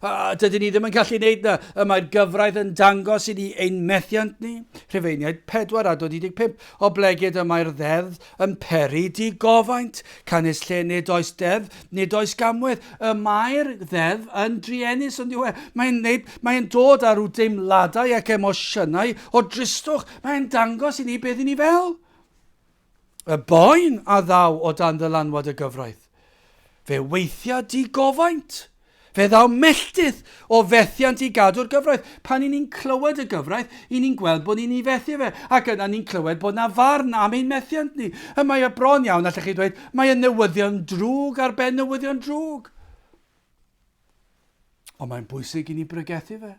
S1: A dydyn ni ddim yn gallu gwneud na. Y mae'r gyfraith yn dangos i ni ein methiant ni. Rhufeiniaid 4 adnod 15. Oblegid y mae'r ddeddf yn peri digofaint, canys lle nid oes deddf, nid oes gamwedd. Y mae'r ddeddf yn druenus, ond yw e? Mae'n neud, mae'n dod â rhyw deimladau ac emosiynau o dristwch. Mae'n dangos i ni beth i ni fel. Y boen a ddaw o dan ddylanwad y gyfraith. Fe weithia digofaint. Fe ddaw melltith o fethiant i gadw'r gyfraith. Pan i ni'n clywed y gyfraith, i ni'n gweld bod ni'n ei fethu fe, ac yna ni'n clywed bod na farn am ein methiant ni. Y mae e bron iawn, allech chi dweud, mae e'n newyddion drwg ar ben newyddion drwg. Ond mae'n bwysig i ni bregethu fe.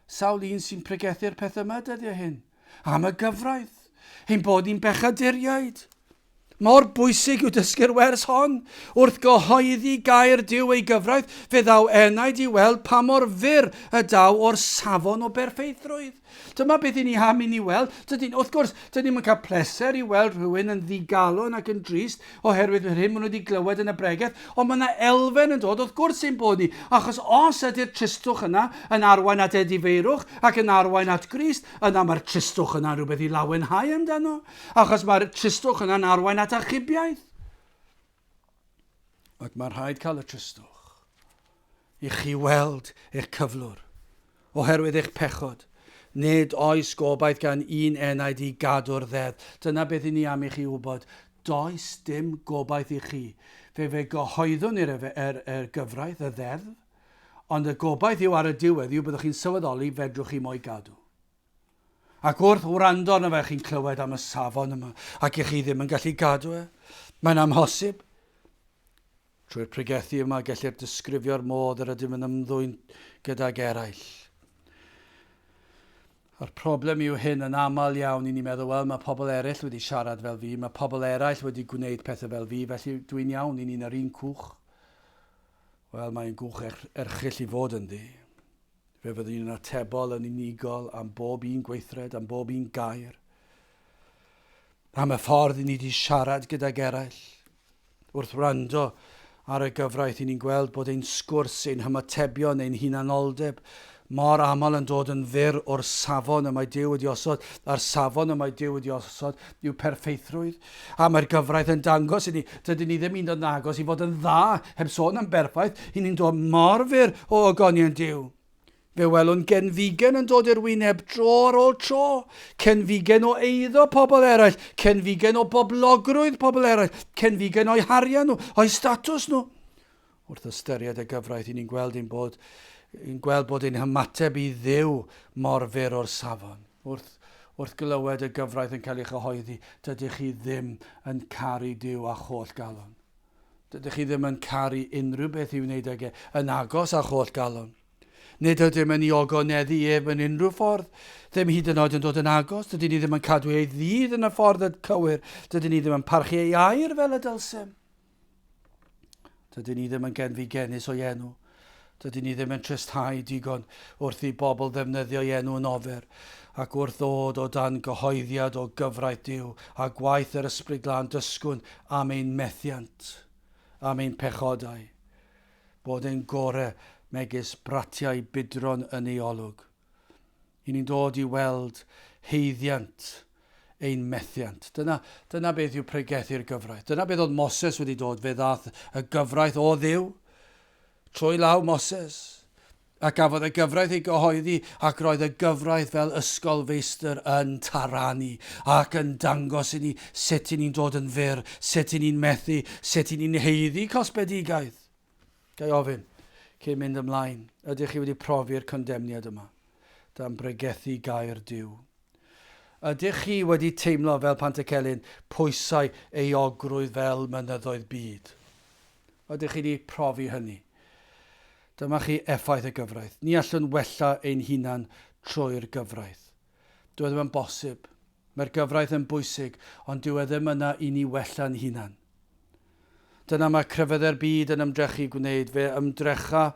S1: Sawl un sy'n pregethu'r peth yma dyddiau hyn? Am y gyfraith. Ein bod ni'n bechaduriaid. Mor bwysig yw dysgu'r wers hon. Wrth gyhoeddi gair Duw ei gyfraith, fe ddaw enaid i weld pa mor fyr y daw o'r safon o berffeithrwydd. Dyma beth i ni am i ni weld. Dydyn, wrth gwrs, dydyn ni'm yn cael pleser i weld rhywun yn ddigalon ac yn drist oherwydd yr hyn maen nhw wedi glywed yn y bregeth, ond mae yna elfen yn dod, wrth gwrs ein bod ni, achos os ydy'r tristwch yna yn arwain at edifeirwch ac yn arwain at Grist, yna mae'r tristwch yna'n rhywbeth i lawenhau amdano. Achos mae'r tristwch yna'n arwain at achubiaeth. Ac mae rhaid cael y tristwch i chi weld eich cyflwr oherwydd eich pechod. Nid oes gobaith gan un enaid i gadw'r ddeddf. Dyna beth i ni am i chi wybod. Does dim gobaith i chi. Fe fe gyhoeddwn i'r er, er, er gyfraith, y ddeddf, ond y gobaith yw ar y diwedd yw byddwch chi'n sylweddoli fedrwch chi mo'i gadw. Ac wrth wrando arno fe, chi'n clywed am y safon yma, ac i chi ddim yn gallu gadw e. Mae'n amhosib. Trwy'r pregethu yma, gellir disgrifio'r modd yr ydym yn ymddwyn gydag eraill. A'r problem yw hyn yn aml iawn i ni meddwl, wel, mae pobl eraill wedi siarad fel fi, mae pobl eraill wedi gwneud pethau fel fi, felly dwi'n iawn, i ni'n yr un cwch. Wel, mae'n gwch erchyll i fod ynddi. Fe fyddwn ni'n atebol yn unigol am bob un gweithred, am bob un gair, am y ffordd i ni wedi siarad gydag eraill. Wrth wrando ar y gyfraith, i ni'n gweld bod ein sgwrs, ein hymatebion, ein hunanoldeb mor aml yn dod yn fyr o'r safon y mae Duw wedi osod, a'r safon y mae Duw wedi osod yw perffeithrwydd. A mae'r gyfraith yn dangos i ni, dydyn ni ddim un dod yn agos i fod yn dda, heb sôn am berffaith, i ni'n dod mor fyr o ogonion Duw. Fe welwn genfigen yn dod i'r wyneb dro ar ôl tro, cenfigen o eiddo pobl eraill, cenfigen o boblogrwydd pobl eraill, cenfigen o'u harian nhw, o'u statws nhw. Wrth ystyried y gyfraith, i ni'n gweld ein bod, yn gweld bod ein hymateb i Dduw mor fyr o'r safon. Wrth, wrth glywed y gyfraith yn cael ei chyhoeddi, dydych chi ddim yn caru Duw â'ch holl galon. Dydych chi ddim yn caru unrhyw beth i wneud ag e, yn agos â'ch holl galon. Nid ydym yn ei ogoneddu ef yn unrhyw ffordd, ddim hyd yn oed yn dod yn agos, dydyn ni ddim yn cadw ei ddydd yn y ffordd y cywir, dydyn ni ddim yn parchu ei air fel y dylsem. Dydyn ni ddim yn genfigennus o'i enw. Dydyn ni ddim yn tristhau digon wrth i bobl ddefnyddio ei enw yn ofer, ac wrth ddod o dan gyhoeddiad o gyfraith Duw a gwaith yr Ysbryd Glân dysgwn am ein methiant, am ein pechodau, bod ein gore megis bratiau budron yn ei olwg. I ni'n dod i weld haeddiant ein methiant. Dyna, dyna beth yw pregethu'r gyfraith. Dyna beth oedd Moses wedi dod. Fe ddaeth y gyfraith o Dduw trwy law Moses. A gafodd y gyfraith ei gyhoeddi ac roedd y gyfraith fel ysgolfeistr yn taranu ac yn dangos i ni sut i ni'n dod yn fyr, sut i ni'n methu, sut i ni'n haeddu cosbedigaeth. Ga i ofyn, cyn mynd ymlaen, ydych chi wedi profi'r condemniad yma dan bregethu gair Duw? Ydych chi wedi teimlo fel Pantycelyn pwysau euogrwydd fel mynyddoedd byd? Ydych chi wedi profi hynny? Dyma chi effaith y gyfraith. Ni allwn wella ein hunan trwy'r gyfraith. Dyw e ddim yn bosib. Mae'r gyfraith yn bwysig, ond dyw e ddim yna i ni wella'n hunan. Dyna mae crefyddau'r byd yn ymdrechu gwneud. Fe ymdrecha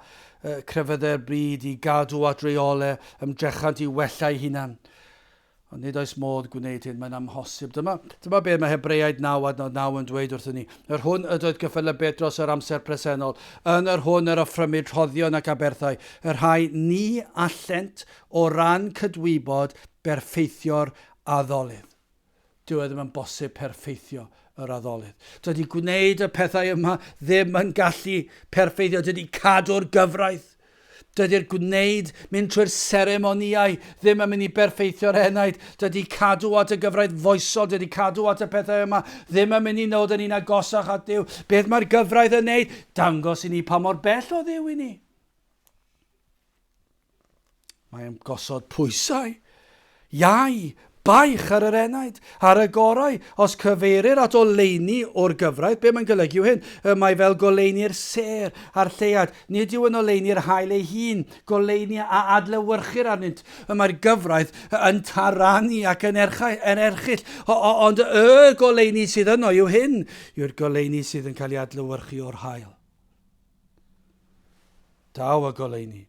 S1: crefyddau'r byd i gadw at reolau, ymdrechant i wella eu hunan. Ond nid oes modd gwneud hyn, mae'n amhosib. Dyma, dyma beth mae Hebreaid 9 adnod 9 yn dweud wrthyn ni. Yr hwn ydoedd gyffelybu dros yr amser presennol, yn yr hwn yr offrymid rhoddion ac aberthau, y rhai ni allent o ran cydwybod berffeithio'r addolydd. Dyw e ddim yn bosib perffeithio yr addolydd. Dydy gwneud y pethau yma ddim yn gallu perffeithio. Dydy cadw'r gyfraith. Dydy'r gwneud, mynd trwy'r seremonïau, ddim yn mynd i berffeithio'r enaid. Dydy cadw at y gyfraith foesol, dydy cadw at y pethau yma, ddim yn mynd i nod yn un agosach at Dduw. Beth mae'r gyfraith yn neud? Dangos i ni pa mor bell o Dduw i ni. Mae'n gosod pwysau, iau, Baich ar yr enaid, ar y gorau, os cyfeirir at oleuni o'r gyfraith, be mae'n golygu yw hyn, y mae fel goleuni'r sêr a'r lleuad, nid yw yn oleuni'r haul ei hun, goleuni a adlewyrchir arnynt, y mae'r gyfraith yn taranu ac yn, erchau, yn erchyll, o, o, ond y goleuni sydd yno yw hyn, yw'r goleuni sydd yn cael ei adlewyrchu o'r haul. Daw y goleuni,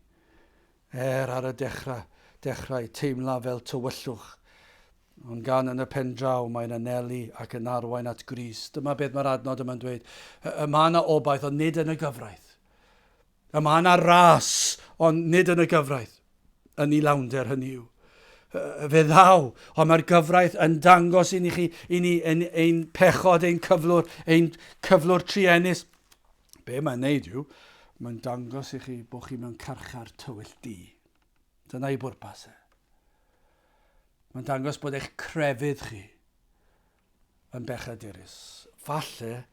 S1: Er ar y dechrau, dechrau, teimla fel tywyllwch. Ond gan yn y pendraw mae'n anelu ac yn arwain at Grist. Dyma beth mae'r adnod yma'n dweud. Y mae yna obaith, ond nid yn y gyfraith. Y mae yna ras, ond nid yn y gyfraith. Yn ei lawnder hynny yw. Fe ddaw, ond mae'r gyfraith yn dangos i ni chi, i ni ein, ein pechod, ein cyflwr, ein cyflwr truenus. Be mae'n neud yw, mae'n dangos i chi bod chi mewn carchar tywyll du. Dyna ei bwrpas e. Mae'n dangos bod eich crefydd chi yn bechadurus. Falle,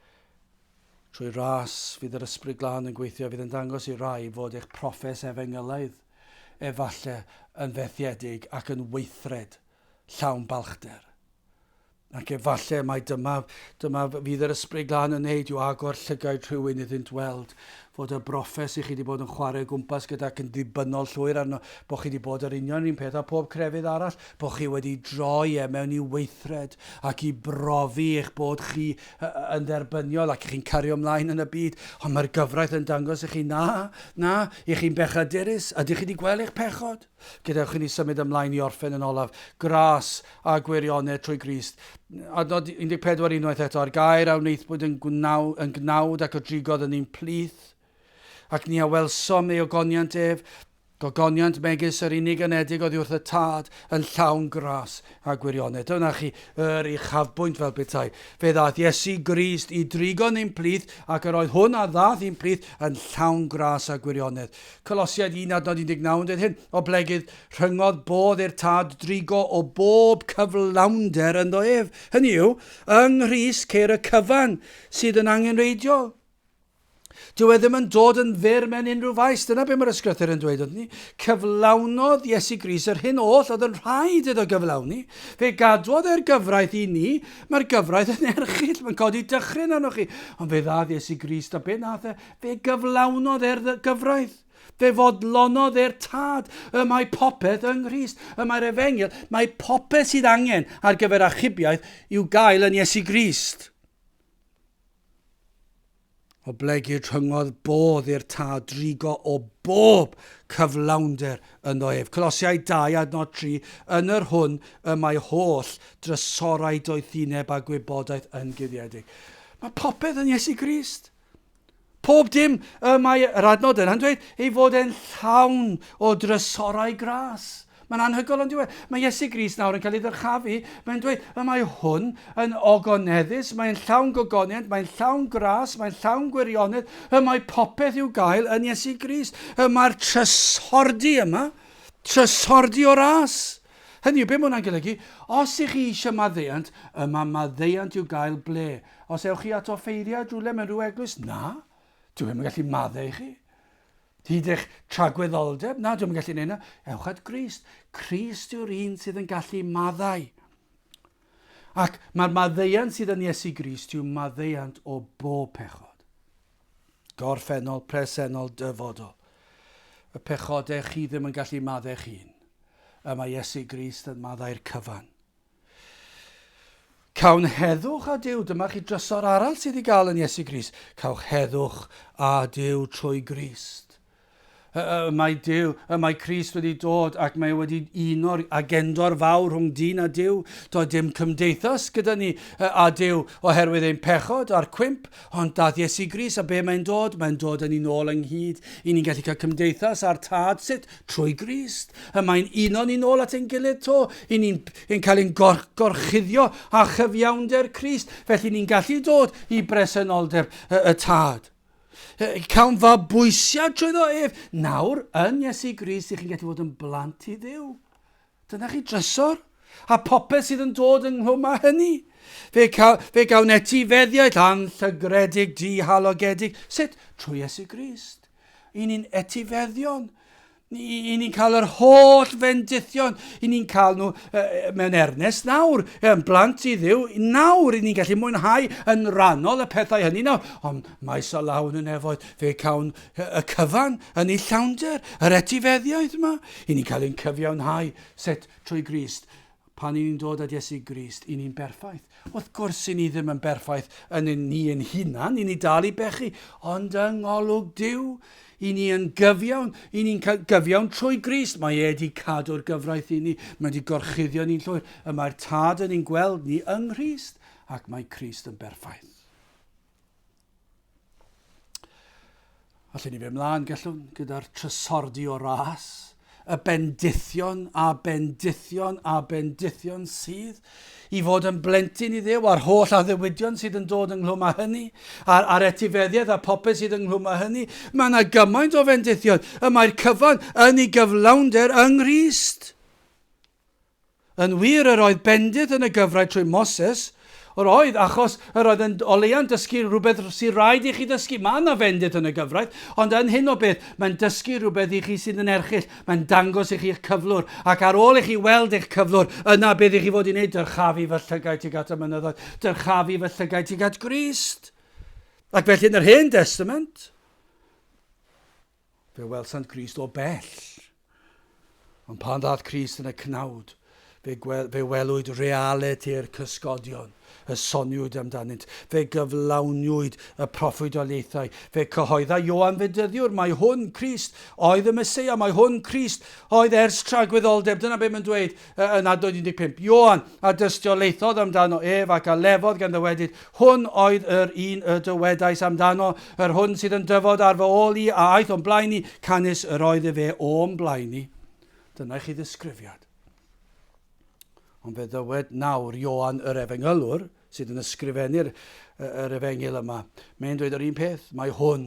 S1: trwy ras fydd yr Ysbryd Glân yn gweithio, fydd yn dangos i rai fod eich proffes efengylaidd efalle yn fethiedig ac yn weithred llawn balchder. Ac efallai mai dyma, dyma fydd yr Ysbryd Glân yn wneud yw agor llygaid rhywun iddynt weld fod y broffes i chi wedi bod yn chwarae o gwmpas gyda ac yn ddibynnol llwyr arno, bod chi wedi bod yr union un peth â pob crefydd arall, bod chi wedi droi e mewn i weithred ac i brofi eich bod chi yn dderbyniol ac chi'n cario ymlaen yn y byd. Ond mae'r gyfraith yn dangos i chi na, na, i chi'n bechadurus. Ydych chi wedi gweld eich pechod? Gadewch i ni symud ymlaen i orffen yn olaf. Gras a gwirionedd trwy Grist. Adnod 14 unwaith eto, a'r gair a wnaethpwyd yn, gwnaw, yn gnawd ac o drigodd yn ein plith, ac ni a welsom ei ogoniant ef, gogoniant megis yr unig anedig oddi wrth y Tad, yn llawn gras a gwirionedd. Dyna chi yr uchafbwynt fel petai. Fe ddaeth Iesu Grist i drigo yn ein plith, ac yr oedd hwn a ddaeth i'n plith yn llawn gras a gwirionedd. Colosiaid 1 adnod 19 yn dweud hyn, oblegid rhyngodd bodd i'r Tad drigo o bob cyflawnder ynddo ef. Hynny yw, yng Nghrist ceir y cyfan sydd yn angenrheidiol. Dyw e ddim yn dod yn fyr mewn unrhyw faes. Dyna beth mae'r ysgrythur yn dweud wrthyn ni. Cyflawnodd Iesu Grist yr hyn oll oedd yn rhaid iddo gyflawni. Fe gadwodd e'r gyfraith i ni. Mae'r gyfraith yn erchyll, mae'n codi dychryn arnoch chi. Ond fe ddaeth Iesu Grist a be nath e? Fe gyflawnodd e'r gyfraith. Fe fodlonodd e'r tad. Y mae popeth yng Nghrist. Y mae'r efengyl, mae popeth sydd angen ar gyfer achubiaeth i'w gael yn Iesu Grist. Oblegid rhyngodd bodd i'r tad drigo o bob cyflawnder ynddo ef. Colosiaid 2 adnod 3, yn yr hwn y mae holl drysorau doethineb a gwybodaeth yn guddiedig. Mae popeth yn Iesu Grist. Pob dim y mae yr adnod yna'n dweud ei fod e'n llawn o drysorau gras. Mae'n anhygoel ond yw e? Mae Iesu Grist nawr yn cael ei ddyrchafu. Mae'n dweud, y mae hwn yn ogoneddus, mae'n llawn gogoniant, mae'n llawn gras, mae'n llawn gwirionedd, y mae popeth i'w gael yn Iesu Grist. Y mae'r trysordy yma, trysordy o ras. Hynny yw, be mae hwnna'n golygu? Os ych chi eisiau maddeuant, y mae maddeuant i'w gael ble? Os ewch chi at offeiriad rhywle mewn rhyw eglwys? Na, dyw e ddim yn gallu maddau i chi. Hyd eich tragwyddoldeb? Na, dwi'm yn gallu neud 'na. Ewch at Grist. Crist yw'r un sydd yn gallu maddau. Ac mae'r maddeuant sydd yn Iesu Grist yw maddeuant o bob pechod. Gorffennol, presennol, dyfodol. Y pechodau chi ddim yn gallu maddau eich hun. Y mae Iesu Grist yn maddau'r cyfan. Cawn heddwch â Duw. Dyma chi drysor arall sydd i gael yn Iesu Grist. Cawch heddwch â Duw trwy Grist. Y mae Duw, y mae Crist wedi dod ac mae wedi uno'r agendor fawr rhwng dyn a Duw. Doedd dim cymdeithas gyda ni a Duw oherwydd ein pechod a'r cwymp, Ond daeth Iesu Grist, a be mae'n dod? Mae'n dod â ni nôl ynghyd. I ni'n gallu cael cymdeithas â'r Tad, sut? Trwy Grist. Y mae'n uno ni nôl at ein gilydd to. I ni'n yn cael ein gor gorchuddio â chyfiawnder Crist. Felly ni'n gallu dod i bresenoldeb y, y Tad. Cawn fabwysiad trwyddo ef. Nawr, yn Iesu Grist, i chi'n gallu fod yn blant i Dduw. Dyna chi drysor, a popeth sydd yn dod ynghlwm â hynny. Fe, ca, fe gawn etifeddiaeth anllygredig, dihalogedig. Sut? Trwy Iesu Grist. I ni'n etifeddion. I ni'n cael yr holl fendithion, i ni'n cael nhw mewn ernes nawr, yn blant i Dduw, nawr i ni'n gallu mwynhau yn rannol y pethau hynny nawr, ond maes o law yn y nefoedd, fe cawn y cyfan yn ei llawnder, yr etifeddiaeth yma, i ni'n cael ein cyfiawnhau sut trwy Grist. Pan i ni'n dod at Iesu Grist, i ni'n berffaith. Wrth gwrs i ni ddim yn berffaith yn ni ein hunan, i ni dal i bechu, ond yng ngolwg Duw, i ni yn gyfiawn, i ni'n gyfiawn trwy Grist. Mae e wedi cadw'r gyfraith i ni, mae wedi gorchuddio ni'n llwyr. Y mae'r Tad yn ni'n gweld ni yng Nghrist, ac mae Crist yn berffaith. Allen ni fynd mlaen, gallwn, gyda'r trysordy o ras, y bendithion a bendithion a bendithion sydd i fod yn blentyn i Dduw, a'r holl addewidion sydd yn dod ynghlwm â hynny, a'r, a'r etifeddiaeth a popeth sydd ynghlwm â hynny. Mae yna gymaint o fendithion, y mae'r cyfan yn ei gyflawnder yng Nghrist. Yn wir, yr oedd bendith yn y gyfraith trwy Moses, yr oedd, achos yr oedd yn o leia'n dysgu rhywbeth sydd rhaid i chi ddysgu. Mae yna fendith yn y gyfraith, ond yn hyn o beth, mae'n dysgu rhywbeth i chi sydd yn erchyll. Mae'n dangos i chi eich cyflwr, ac ar ôl i chi weld eich cyflwr, yna beth i chi fod i wneud? Dyrchafu fy llygaid tuag at y mynyddoedd, dyrchafu fy llygaid tuag at Grist. Ac felly yn yr Hen Testament, Fe welsant Grist o bell. Ond pan ddaeth Crist yn y cnawd, fe, gwel, fe welwyd realiti'r cysgodion y soniwyd amdanynt. Fe gyflawniwyd y proffwydoliaethau. Fe cyhoedda Ioan Fedyddiwr, mae hwn Crist oedd y Meseia, mae hwn Crist oedd ers tragwyddoldeb. Dyna beth mae'n dweud yn adnod 15. Ioan a dystiolaethodd amdano ef ac a lefodd gan ddywedyd, Hwn oedd yr un y dywedais amdano, yr hwn sydd yn dyfod ar fy ôl i, a aeth o'm blaen i, canys yr oedd efe o'm blaen i. Dyna i chi ddisgrifiad. Ond fe ddywed nawr Ioan yr Efengylwr, sydd yn ysgrifennu'r yr efengyl yma, mae'n dweud yr un peth, mae hwn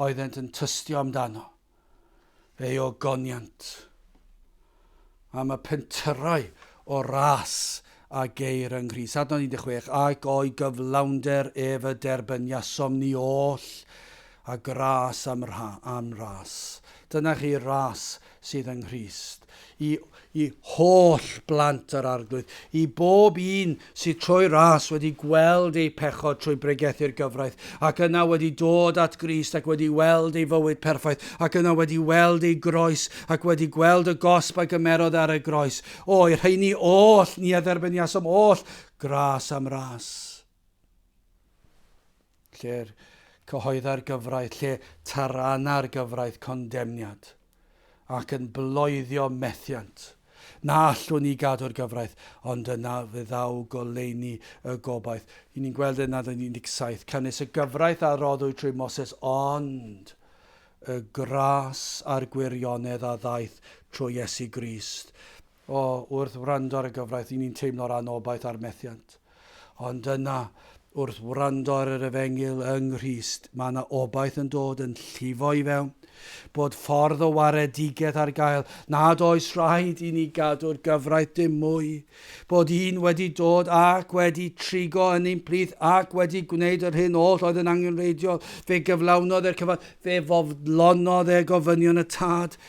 S1: oeddent yn tystio amdano. Ei ogoniant am y pentyrrau o ras a geir yng Nghrist. Adnod 16, ac o'i gyflawnder ef y derbyniasom ni oll, a gras am, rha, am ras. Dyna chi ras sydd yng Nghrist. I, i holl blant yr Arglwydd, i bob un sydd trwy ras wedi gweld eu pechod trwy bregethu'r gyfraith, ac yna wedi dod at Grist ac wedi weld ei fywyd perffaith, ac yna wedi weld ei groes, ac wedi gweld y gosb a gymerodd ar y groes. O, i'r rheini oll, ni a dderbyniasom oll gras am ras. Lle'r cyhoedda'r gyfraith, lle tarana'r gyfraith condemniad, ac yn bloeddio methiant. Na allwn ni gadw'r gyfraith, ond yna fe ddaw goleuni y gobaith. I ni'n gweld yn adnod 17, canys y gyfraith a roddwyd trwy Moses, ond y gras a'r gwirionedd a ddaeth trwy Iesu Grist. O, wrth wrando ar y gyfraith, i ni'n teimlo'r anobaith a'r methiant. Ond yna, wrth wrando ar yr efengyl yng Nghrist, mae yna obaith yn dod yn llifo i fewn, bod ffordd o waredigaeth ar gael, nad oes rhaid i ni gadw'r gyfraith dim mwy, bod un wedi dod ac wedi trigo yn ein plith ac wedi gwneud yr hyn oll oedd yn angenrheidiol, fe gyflawnodd e'r cyfan, fe fodlonodd e gofynion y Tad.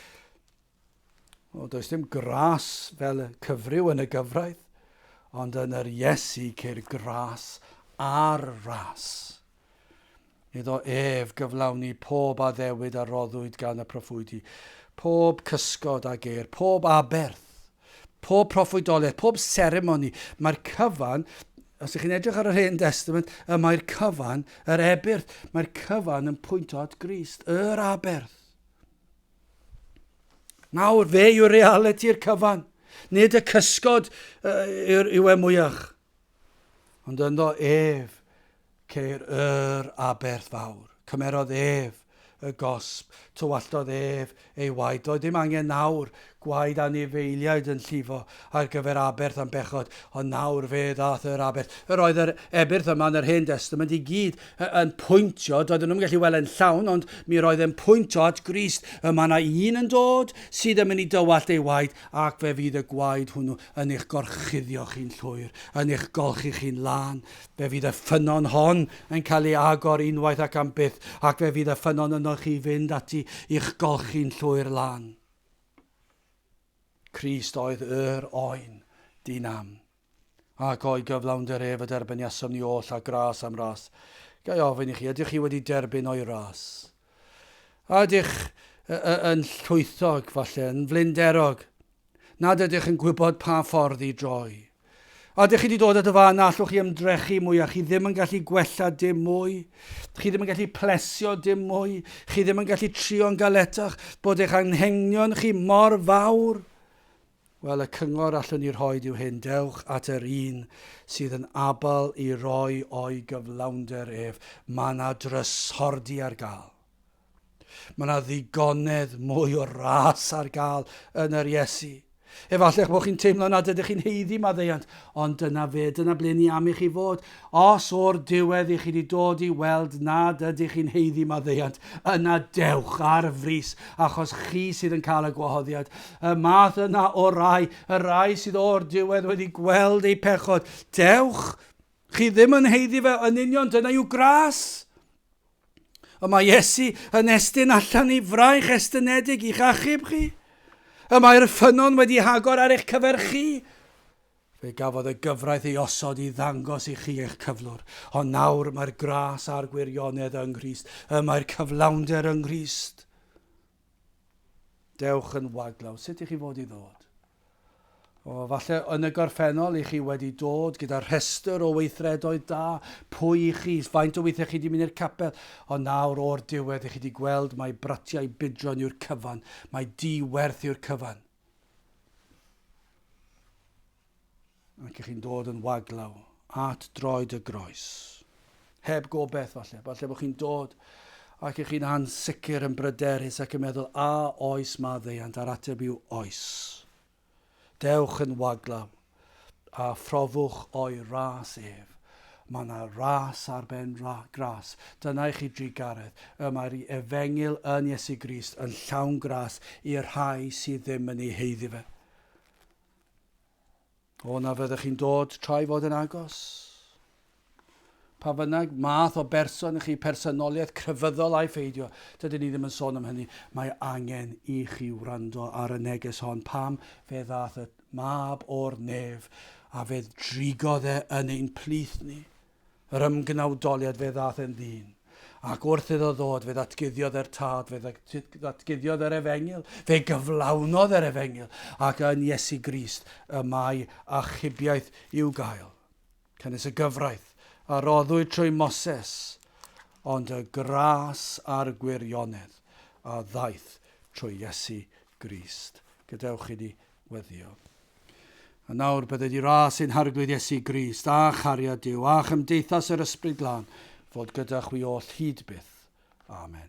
S1: O, does dim gras fel y cyfryw yn y gyfraith, ond yn yr Iesu ceir gras ar ras. Iddo ef gyflawni pob addewid a roddwyd gan y proffwydi, pob cysgod a geir, pob aberth, pob proffwydoliaeth, pob seremoni. Mae'r cyfan, os ydych chi'n edrych ar yr Hen Testament, y mae'r cyfan, yr ebyrth, mae'r cyfan yn pwyntio at Grist, yr aberth. Nawr, fe yw'r realiti'r cyfan. Nid y cysgod yw e mwyach. Ond ynddo ef ceir yr aberth fawr. Cymerodd ef y gosb, tywalltodd ef ei waed. Doedd dim angen nawr gwaed anifeiliaid yn llifo ar gyfer aberth am bechod, ond nawr fe ddaeth yr aberth. Yr oedd yr ebyrth yma yn yr Hen Destament i gyd yn pwyntio, doedden nhw'm yn gallu weld e'n llawn, ond mi roedd e'n pwyntio at Grist. Y mae yna un yn dod sydd yn mynd i dywallt ei waed, ac fe fydd y gwaed hwnnw yn eich gorchuddio chi'n llwyr, yn eich golchi chi'n lân. Fe fydd y ffynnon hon yn cael ei agor unwaith ac am byth, ac fe fydd y ffynnon yno chi fynd ati i'ch golchi'n llwyr lân. Crist oedd yr oen di-nam. Ac o'i gyflawnder ef y derbyniasom ni oll a gras am ras. Ga i ofyn i chi, ydych chi wedi derbyn o'i ras? A ydych yn llwythog, falle, yn flinderog, nad ydych yn gwybod pa ffordd i droi? A ydych chi wedi dod at y fan na allwch chi ymdrechu mwy a chi ddim yn gallu gwella dim mwy? Chi ddim yn gallu plesio dim mwy? Chi ddim yn gallu trio'n galetach bod eich anghenion chi mor fawr? Wel, y cyngor allwn ni rhoid yw hyn, dewch at yr un sydd yn abl i roi o'i gyflawnder ef. Mae yna drysordy ar gael. Mae yna ddigonedd mwy o ras ar gael yn yr Iesu. Efallai eich bod chi'n teimlo nad ydych chi'n haeddu maddeuant, ond dyna fe, dyna ble ni am i chi fod. Os o'r diwedd i chi wedi dod i weld nad ydych chi'n haeddu maddeuant, yna dewch ar frys, achos chi sydd yn cael y gwahoddiad. Y math yna o rai, y rai sydd o'r diwedd wedi gweld eu pechod, dewch! Chi ddim yn haeddu fe, yn union, dyna yw gras. Y mae Iesu yn estyn allan i fraich estynedig i'ch achub chi. Y mae'r ffynnon wedi hagor ar eich cyfer chi. Fe gafodd y gyfraith ei osod i ddangos i chi eich cyflwr, ond nawr mae'r gras a'r gwirionedd yng Nghrist, y mae'r cyflawnder yng Nghrist. Dewch yn waglaw, sut i chi fod i ddod? O, falle yn y gorffennol i chi wedi dod gyda rhestr o weithredoedd da, pwy i chi, faint o weithiau chi wedi mynd i'r capel, ond nawr o'r diwedd i chi wedi gweld mai bratiau budron yw'r cyfan, mai di-werth yw'r cyfan. Ac ych chi'n dod yn waglaw at droed y groes. Heb gobeith falle. Falle bod chi'n dod ac ych chi'n ansicr yn bryderus ac yn meddwl a oes maddeuant a'r ateb yw oes. Dewch yn waglaw a phrofwch o'i ras ef. Mae yna ras ar ben ra, gras. Dyna i chi drugaredd. Y mae'r efengyl yn Iesu Grist yn llawn gras i'r rhai sydd ddim yn ei haeddu fe. O, na fyddech chi'n dod tra i fod yn agos. Pa bynnag math o berson i chi, personoliaeth crefyddol a'i pheidio, dydyn ni ddim yn sôn am hynny. Mae angen i chi wrando ar y neges hon. Pam fe ddaeth y mab o'r nef a fe drigodd e yn ein plith ni. Yr ymgnawdoliad fe ddaeth e'n ddyn. Ac wrth iddo ddod, fe ddatguddiodd e'r Tad, fe ddatguddiodd yr Efengyl, fe gyflawnodd yr Efengyl, ac yn Iesu Grist y mae achubiaeth i'w gael. Canys y gyfraith a roddwyd trwy Moses, ond y gras a'r gwirionedd a ddaeth trwy Iesu Grist. Gadewch i ni weddio. A nawr bydded i ras ein Harglwydd Iesu Grist, a chariad Duw, a chymdeithas yr Ysbryd Glân, fod gyda chwi oll hyd byth. Amen.